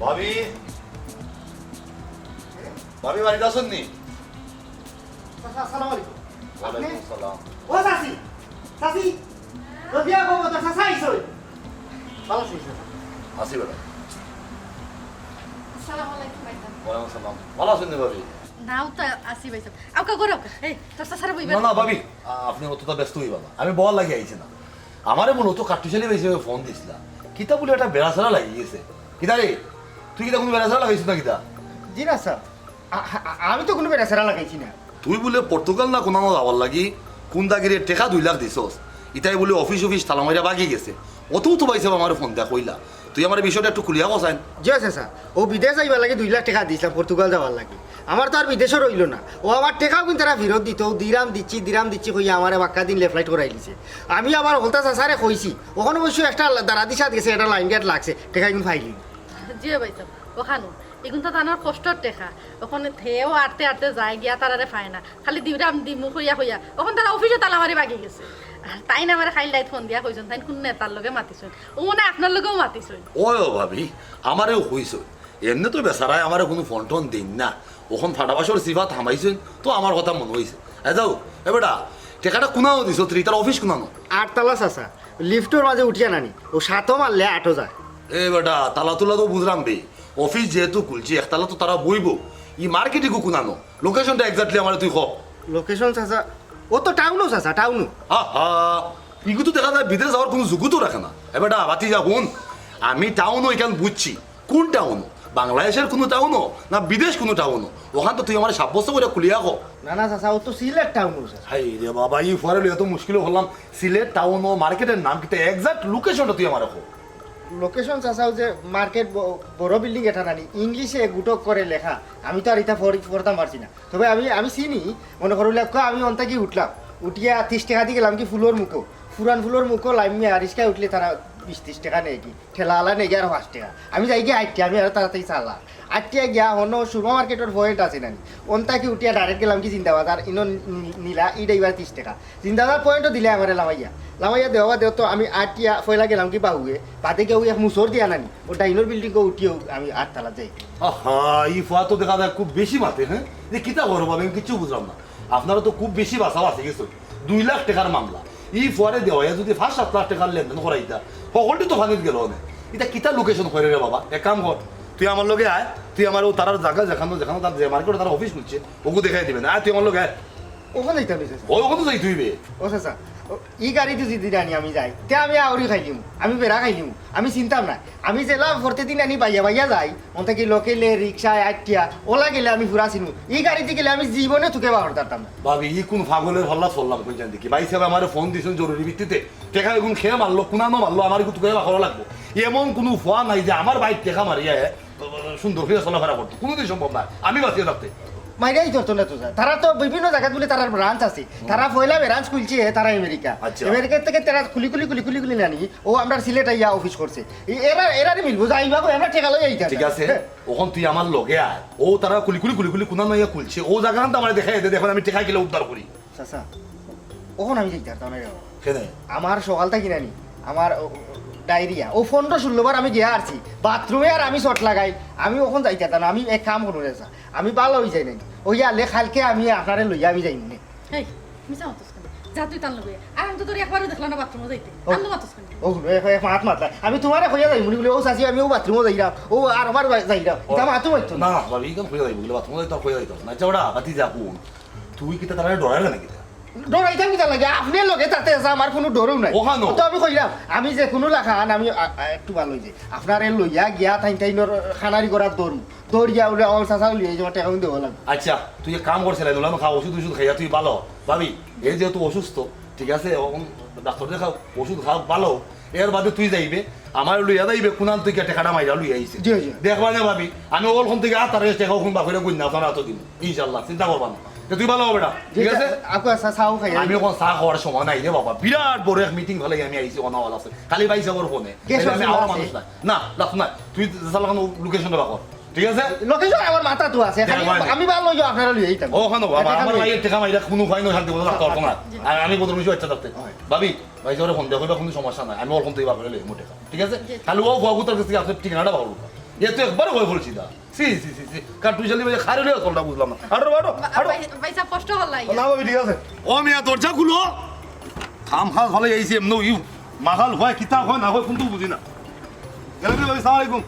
ভাবি, ভাবি, বাড়িত আছইন নি? চাচা, আসসালামু আলাইকুম। ওয়ালাইকুম আসসালাম। ও চাচি, চাচি, রবিয়া বাবু, তো চাচা আইছইন। ভালা আছইন চাচা? আছি বেটা। আসসালামু আলাইকুম ভাইজান। ওয়ালাইকুম আসসালাম। ভালা আছইন নি ভাবি? নাও তো আছি ভাইজান। আউক্কা ঘরো আউক্কা। এই, তোর চাচারে বইবার। না, না, ভাবি, আ-, আপনে অতটা ব্যস্ত অইবা না। আমি বওয়ার লাগি আইছি না। আমারে মূলত কাট্টুশালী ভাইসাবে ফোন দিছলা। কিতা বুলে একটা বেড়াছেড়া লাগি গেছে। কিতা রে? তুই কিতা কুনু বেড়াছেড়া লাগাইছস না কিতা? জি না স্যার, আ-, আ-, আমি তো কুনু বেড়াছেড়া লাগাইছি না। তুই বুলে পর্তুগাল না কুনানো যাওয়ার লাগি কুন্দাগিরে টেকা দুই লাখ দিছস। ইতায় বুলে অফিস অফিস তালা মাইরা ভাগি গেছে। অতউ তো ভাইসাব আমারে ফোন দিয়া কইলা। তুই আমারে বিষয়টা একটু খুলিয়া কছাইন। জি আছে স্যার, ও বিদেশ যাইবার লাগি দুই লাখ টেকা দিছলাম পর্তুগাল যাওয়ার লাগি। আমার তো আর বিদেশও রইলো না। ও আমার টেকাও কিন্তু তারা ফিরত দিত, ও দিরাম দিচ্ছি, দিরাম দিচ্ছি কইয়া আমারে বাক্কা দিন লেফট রাইট করাইলিছে। আমি আবার হকলতা চাচারে কইছি, অখন অবশ্য একটা দারাদি সাত গেছে, একটা লাইন গেট লাগছে, টেকা ইগুন ফাইলিন। জি ভাইসাব, অখানউ। ইগুন তো তানর কষ্টর টেকা। অখন হেও আটতে আটতে যায় গিয়া তারারে পায় না। খালি দিরাম দিমু কইয়া কইয়া। অখন তারা অফিসো তালা মারি ভাগি গেছে। আর তাইন আমারে কাইল রাইত ফোন দিয়া কইছইন, তাইন কুন নেতার লগে মাতিছইন। অউ মনে অয় আপনার লগেও মাতিছইন। অয় ও ভাবি, আমারেও কইছইন। এমনে তো বেচারায় আমারে কুনু ফোন টোন দেইন না। অখন ফাটাবাসর সিফাত হামাইছইন, তো আমার কথা মনো অইছে। এ যাও, এ বেটা, টেকাটা কুনানো দিছস রে, ইতার অফিস কুনানো? আটতলা চাচা, লিফটর মাঝে উঠিয়া নানি, অউ সাতো মারলে আটো যায়। এ বেটা, তালা তুলা তো বুঝলাম বে, অফিস যেহেতু খুলছে, একতালা তো তারা বইবো। ই মার্কেট ইগু কুনানো? লোকেশনটা exactly আমারে তুই ক। লোকেশন চাচা, ও তো টাউনো চাচা, টাউনো। আহা, ইগু তো দেখা যায় বিদেশ যাওয়ার কুনু যুগু তো রাখে না। এ বেটা, বাতি যা হুন, আমি টাউনো ইখান বুঝছি। কুন টাউনো? বাংলাদেশের কুনু টাউনো না বিদেশ কুনু টাউনো? অখান তো তুই আমারে সাব্যস্ত করিয়া খুলিয়া ক। না না চাচা, ও তো সিলেট টাউনো চাচা। হায় রে বাবা, ই ফুয়ারে লইয়া তো মুশকিলো পড়লাম। সিলেট টাউনো, মার্কেটের নাম কিতা, exact লোকেশনটা তুই আমারে ক। লোকেশন চাচা, ও যে মার্কেট ব-, বড় বিল্ডিং এটা নানি, ইংলিশে গুটক করে লেখা, আমি তো আর ইতা পড়ি-, পড়তাম পারছি না। তবে আমি, আমি চিনি, মনে করো লেখা, আমি অন থাকি উঠলাম, উঠিয়া তিরিশ টেকা দি গেলাম কি ফুলর মুখো, ফুরান ফুলর মুখো লামিয়া রিস্কায় উঠলে তারা বিশ তিরিশ টেকা নেয় কি, ঠেলাআলা নেয় কি আর পাঁচ টেকা। আমি যাই গিয়া আটিয়া, আমি আরো তাড়াতাড়ি চালা। আটিয়া গিয়া হনো সুপার মার্কেটর পয়েন্ট আছে নানি, অন থাকি উঠিয়া ডাইরেক্ট গেলাম কি জিন্দাবাজার, ইনো নি-, নিলা, ইডা ইবার তিরিশ টেকা। জিন্দাবাজার পয়েন্টও দিলে আমারে লামাইয়া। লামাইয়া দেওয়া বাদে তো আমি আটিয়া পয়লা গেলাম কি বাহুয়ে, বাদে গিয়া ওই এক মুসর দিয়া নানি, ও ডাইনোর বিল্ডিংও উঠিয়াও আমি আটতলা যাই। আহা, ই ফুয়া তো দেখা যায় খুব বেশি মাতে, হ্যাঁ? যে কিতা করো বাবা, আমি কিচ্ছু বুঝলাম না। আপনারা তো খুব বেশি বাঁচা বাঁচি গেছো। দুই লাখ টেকার মামলা। ই ফুয়ারে দেওয়াইয়া যদি পাঁচ সাত লাখ টেকার লেনদেন করাইতা, হকলটি তো পানিত গেল অনে। ইটা কিতা লোকেশন করে রে বাবা? এক কাম কর, তুই আমার লগে আয়, তুই আমার ও তারার জাগা যেখানো, যেখানো তার যে মার্কেট, তার অফিস খুলছে, ওগু দেখাই দিবেন। আয়, তুই আমার লগে আয়। ওখানে যাইতাম নি, চাচা। ওই ওখানে যাই তুই বে। ও চাচা, ও, ই গাড়িদি যদি নানি আমি যাই, তে আমি আউরি খাইলিমু, আমি বেড়া খাইলিমু, আমি চিনতাম না। আমি যেলা প্রতিদিন আনি বাইয়া বাইয়া যাই, অন থাকি লোকেলে, রিক্সায়, আটিয়া, ওলা গেলে আমি ফুরা চিনমু। ই গাড়িদি গেলে আমি জীবনে তুকে বাহর পারতাম না। ভাবি, ই কোন পাগলের হল্লা চললাম কই জানি দেখি। ভাই সাহেব আমারে ফোন দিছেন জরুরি ভিত্তিতে। টেকা এগুন খেয়ে মারলো, কুনানো মারলো, আমার একটু তুকে বাহর লাগবো। এমন কোনো ফুয়া নাই যে আমার বাইর টেকা মারিয়া, হ্যাঁ, সুন্দর করে চলাফেরা করতো, কোনোদিন সম্ভব না। আমি বাঁচিয়া থাকতে। মাইরাই ধরতো না তো, স্যার। তারা তো বিভিন্ন জায়গাত বলে তারার ব্রাঞ্চ আছে। হুম। তারা পয়লা ব্রাঞ্চ খুলছে, তারা আমেরিকা। আচ্ছা। আমেরিকা থেকে তারা খুলি খুলি খুলি খুলি খুলি নানি, ও আমরা সিলেট আইয়া অফিস করছে। এ-, এরা, এরারে মিলবো, যাইবা কই, আমরা টেকা লই আইতাম। ঠিক আছে, হ্যাঁ। ওখান তুই আমার লগে আয়। ও তারা খুলি খুলি খুলি খুলি কুনা নইয়া খুলছে, ও জায়গা আনতে আমার দেখাই দে, দেখবেন আমি টেকা কিলা উদ্ধার করি। চাচা, অখন আমি যাইতাম না রে বাবা। কেনে? আমার সকাল থাকি নানি, আমার ও, ও, ডায়রিয়া। ও পনেরো ষোলো বার আমি গিয়া আরছি। বাথরুমে আর আমি শর্ট লাগাই। আমি অখন যাইতাম না। আমি এক কাম করুন রে চাচা। আমি ভালা অই যাই নানি। অইয়া আলে কালকে আমি আপনারে লইয়া আমি যাইমু নে। এই, মিছা মাতস কেনে? যা তুই তার লগে। আর আমি তো তোর একবারও দেখলাম না বাথরুমে যাইতে। ও। আর মাতস কেনে? ও, এক, এক মাত মাতলা। আমি তোমারে কইয়া যাইমু নি বলে, ও চাচি, আমি ও বাথরুমে যাইরাম। ও আর আবার যাইরাম। ও। ইতা মাতু মাততো না। না, ভাবি, ইখান কইয়া যাইমু, বলে বাথরুমে যাইতে হবে না। যাওড়া, বাতি যা কোন। তুই কিতা তারারে ডরাইলে নাকি তা? ডরাইতাম কিতা লাগে? আপনে লগে তাতে আছে, আমার কুনু ডরও নাই। ওখানো। তো আমি কইলাম, আমি যে কুনু লাখান, আমি আ-, আ-, একটু ভালা অই যাই। আপনারে লইয়া গিয়া তাইন তাইনর খানারি করার দৌড়। দৌড় গিয়া বলে, "আমার চাচা লইয়া এই যে আমার টেকা দেওয়া লাগবে।" আচ্ছা, তুই এক কাম করছিস, লাইন ওলানো খা, ওষুধ ওষুধ খাইয়া তুই ভালা। ভাবি, এই যেহেতু অসুস্থ, ঠিক আছে, এখন ডাক্তার দেখা, ওষুধ খাও ভালা। এর বাদে তুই যাইবে, আমার লইয়া যাইবে, কুনান তুই কে টেকাটা মাইরা লইয়া আইছে। জি, জি। দেখবা না ভাবি, আমি ওখান থেকে আতারে টেকা ওখান বাপরে গুণ না, আপনার হাতে দিব। ইনশাল্লাহ, চিন্তা করবা না। তো তুই ভালা হবে না, ঠিক আছে? আপু, আচ্ছা, চাও খাই। আমি এখন চা খাওয়ার সময় নাই রে বাবা, বিরাট বড় এক মিটিং ফেলাই আমি আইছি, অনাওয়াল আছে। খালি ভাই সাহেবর ফোনে। কে তাইলে আমি সব আওয়া আছে? মানুষ না। না, লাভ না। তুই চালা কোনো লোকেশনটা রাখো। ঠিক আছে? লোকেশন আমার মাথা তো আছে। খালি আমি ভালা অই যাই, আপনারা লইয়া আইতাম। ও, ওখানে বাবা, টেকা আমার লইয়া। ভাইয়ের টেকা মাইরা কোনো উপায় নয়, শান্তি মতো থাকতে পারতো না। জি। আর আমি কত বেশি বাচ্চা থাকতে। হয়। ভাবি, ভাই সাহেবর ফোন দেখো, কোনো সমস্যা নাই। আমি ওখান থেকে বাপরে লইমু টেকা। ঠিক আছে? জি। খালি ও ফুয়াগুতার কাছ থেকে আপনার ঠিকানাটা ভালো। এ তো একবারে হয়ে পড়ছি দা। সি, সি, সি, সি। কার তুই জানি ভাই খারে লইয়া চলটা বুঝলাম না। আরো, আরো, বা-, আরো। ভাই, ভাই সাহেব, কষ্ট হল না, ও, ইয়া। না, ভাবি, ঠিক আছে। ও মিয়া, দরজা খুলো। কাম কাজ ভালা আইছি, এমন ইউ। মাহাল হয়, কিতা হয়, না হয়, কিন্তু বুঝি না। গেলাম রে ভাবি, সালাম আলাইকুম।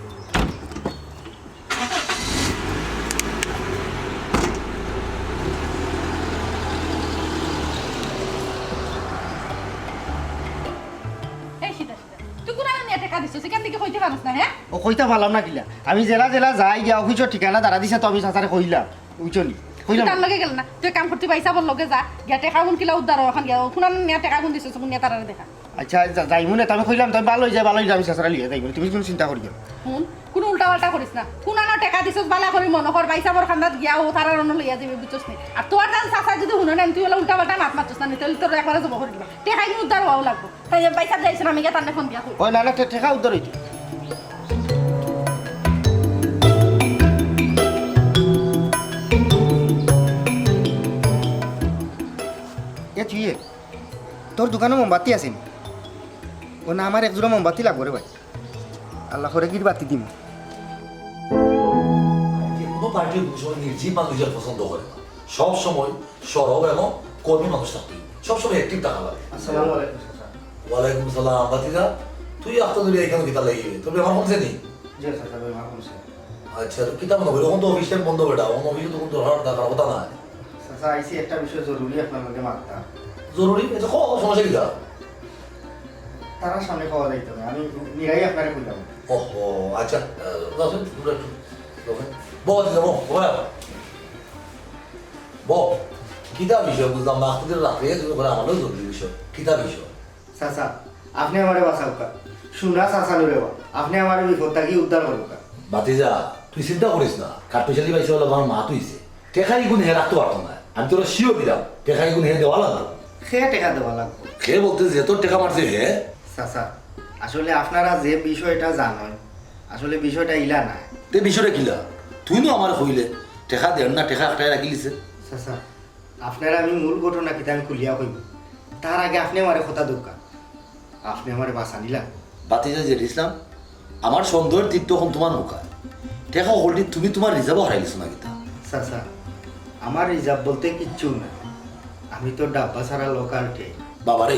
এই সিধা সিধা। তুই কুনানো নিয়া টেকা দিছস? ইখান থাকি কইতে পারস না, হ্যাঁ? ও কইতা পারলাম না কিলা? আমি জেলা জেলা যাই গিয়া অফিসর ঠিকানা তারা দিছে তো আমি চাচারে কইলাম। বুঝছো নি? কইলাম। তার লগে গেল না। তুই কাম করতে ভাই সাহেবর লগে যা। গিয়া টেকাগুন কিলা উদ্ধার অয়, অখান গিয়া। কুনানো নিয়া টেকাগুন দিছস, কুন নিয়া তারারে দেখা। আচ্ছা, যা-, যাইমু না, তো আমি কইলাম, তো ভালা অই যাই, ভালা অই যাই, আমি চাচারে লইয়া যাইমু, তুমি কোনো চিন্তা করিও না। হুন, কোনো উল্টা পাল্টা করিস না। কুনানো টেকা দিছস, ভালা করি মনো কর, ভাই সাহেবর কান্দাত গিয়া ও তারার অনো লইয়া যাইবে, বুঝছস নি? আর তোর জান চাচা যদি হুনো না, তুই ওলা উল্টা পাল্টা মাত মাতছস না, তাইলে তোর একবারে জবো করি দিবা। টেকাগুন উদ্ধার অওয়া লাগবো। তাই ভাই সাহেব যাইছইন, আমি গিয়া তানরে ফোন দিয়া কই। ওই না, না, টে-, টেকা উদ্ধার অইতো। এ তুই এ, তোর দোকানো মোমবাতি আছে নি? ও না, আমার এক জোড়া মোমবাতি লাগবো রে ভাই। আল্লাহ করে গির বাতি দিমু। যে কোনো পার্টি কোনো সময় নির্জীব মানুষের পছন্দ করে না, সব সময় সরব এবং কর্মী মানুষ থাকতে হবে। সব সময় অ্যাক্টিভ থাকা লাগে। আসসালামু আলাইকুম, চাচা। ওয়ালাইকুম সালাম। ভাতিজা, তুই আস্তা ধরে এখানে কিতা লাগি? তোর বেমার কমছে নি? জি চাচা, বেমার কমছে। আচ্ছা, তো কিতা মনে করি? অখন তো অফিস টাইম বন্ধ বেটা, অখন অফিসে তো কুনু দরকার থাকার কথা নায়। চাচা, আইছি একটা বিষয় জরুরি আপনার লগে মাততাম। জরুরি? আচ্ছা, কও, সমস্যা কিতা? তারার সামনে কওয়া যাইতো না, আমি নিরাই আপনারে কইলাম। ওহো, আচ্ছা, আহ, যাও, যাও, তোমরা একটু, যাও, যাও। বউ, আচ্ছা, বউ, বউ, বউ। বউ, কিতা বিষয় বুঝলাম না, আস্তা দিন রাত্রে তুমি করে আমার লগে জরুরি বিষয়। কিতা বিষয়? চাচা, আপনে আমারে বাঁচাউক্কা। শুনা চাচা নুরে বা, আপনে আমারে বিপদ থাকি উদ্ধার করউক্কা। ভাতিজা, তুই চিন্তা করিস না, কাঠমিশালি পাইছে বলে আমার মা তুইছে। টেকা ইগুন হে রাখতে পারতো না। আমি তোরা শিও দিলাম, টেকা ইগুন হে দেওয়া লাগবো। হে টেকা দেওয়া লাগবো? হে বলতে যে তোর টেকা মারছে হে। চাচা, আসলে আপনারা যে বিষয়টা জানইন, আসলে বিষয়টা ইলা না। তে বিষয়টা কিলা? তুই নু আমারে কইলে, টেকা দেন না, টেকা একটাই রাখিলিছে। চাচা, আপনারে আমি মূল ঘটনা কিতা আমি খুলিয়া কইমু। তার আগে আপনে আমারে কথা দেউক্কা। আপনে আমারে বাঁচানি লাগবো। ভাতিজা জেড ইসলাম, আমার সন্দেহের তীর তো অখন তোমার মুখায়। টেকা হকলটি তুমি তোমার রিজার্ভও হারাইলিছো না কিতা? চাচা, আমার রিজার্ভ বলতে কিচ্ছু নাই। আমি তো ডাব্বা ছাড়া লোকাল ট্রেন। বাবারে,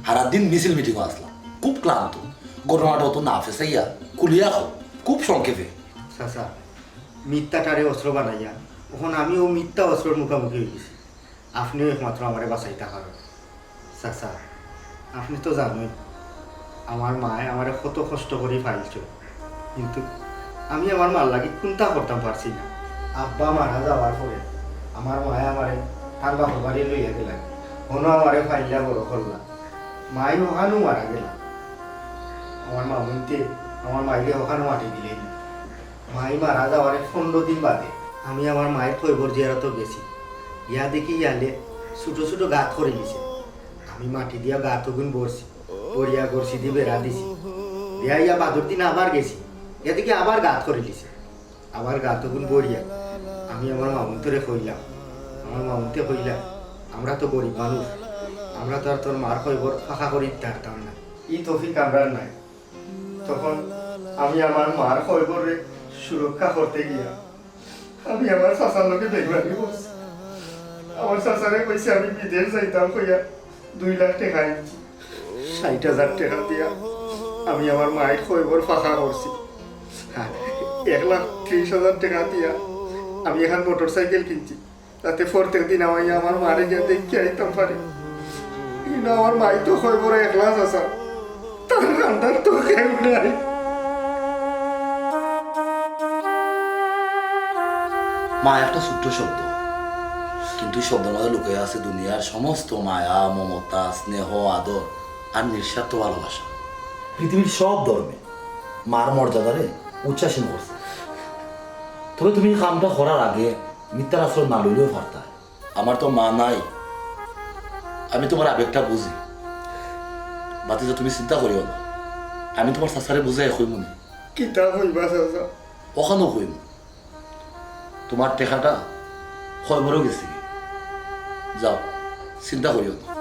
হারা দিন মিছিল মিটিংও আসলাম, খুব ক্লান্ত। ঘটনাটা অত না ফেসাইয়া খুলিয়া কও, খুব সংক্ষেপে। চাচা, মিথ্যাটারে অস্ত্র বানাইয়া অখন আমি অউ মিথ্যা অস্ত্রর মুখামুখি অইগেছি। আপনেউ একমাত্র আমারে বাঁচাইতা পারইন। চাচা, আপনে তো জানইন, আমার মায়ে আমারে কত কষ্ট করি পালছইন, কিন্তু আমি আমার মার লাগি কুন্তা করতাম পারছি না। আব্বা মারা যাওয়ার পরে আমার মায়ে আমারে তার বাপর বাড়ি লইয়া গেলা, হনো আমারে পাইলা বড় করলা। মাই হখানো মারা গেলা। আমার মামুন্তে আমার মাইরে হখানো মাটি দিলাইন না। মাই মারা যাওয়ার পনরো দিন বাদে আমি আমার মাইর কয়বর জিয়ারতো গেছি। গিয়া দেখি ইয়ালে ছুটো ছুটো গাত করিলিছে। আমি মাটি দিয়া গাতগুন ভরছি, ভরিয়া গরছি দি বেড়া দিছি। দিয়া ইয়া বাদর দিন আবার গেছি, গিয়া দেখি আবার গাত করিলিছে। আবার গাতগুন ভরিয়া আমি আমার মামুন্তরে কইলাম, আমার মামুন্তে কইলা, "আমরা তো গরিব মানুষ, আমরা তো আর তোর মার কয়বর ফাঁকা করি দিতাম পারতাম না, ই তৌফিক আমরার নাই।" তখন আমি আমার মার কয়বররে সুরক্ষা করতে গিয়া আমি আমার চাচার লগে বেইমানি করছি। আমার চাচারে কইছি আমি বিদেশ যাইতাম কইয়া দুই লাখ টেকা আনছি। ষাইট হাজার টেকা দিয়া আমি আমার মাইর কয়বর ফাঁকা করছি। আর এক লাখ ত্রিশ হাজার টেকা দিয়া আমি এখান মোটরসাইকেল কিনছি। যাতে প্রত্যেক দিন আমি আমার মারে গিয়া দেখিয়া আইতাম পারি। কিন্তু আমার মাই তো কয়বরো একলা চাচা, তার কান্দার তো কেউ নাই। মা একটা ছোট্ট শব্দ, কিন্তু এই শব্দর মাঝে লুকাইয়া আছে দুনিয়ার সমস্ত মায়া, মমতা, স্নেহ, আদর আর নিঃস্বার্থ ভালোবাসা। পৃথিবীর সব ধর্মে মার মর্যাদারে উচ্চাসীন করছে। তবে তুমি এই কামটা করার আগে মিথ্যার আশ্রয় না লইলেও পারতা। আমার তো মা নাই, আমি তোমার আবেগটা বুঝি। ভাতিজা, তুমি চিন্তা করিও না, আমি তোমার চাচারে বুঝাইয়া কইমুনে। কিতা কইবা চাচা? অখানো কইমু। তোমার টেকাটা কয়বরো গেছে। যাও, চিন্তা করিও না।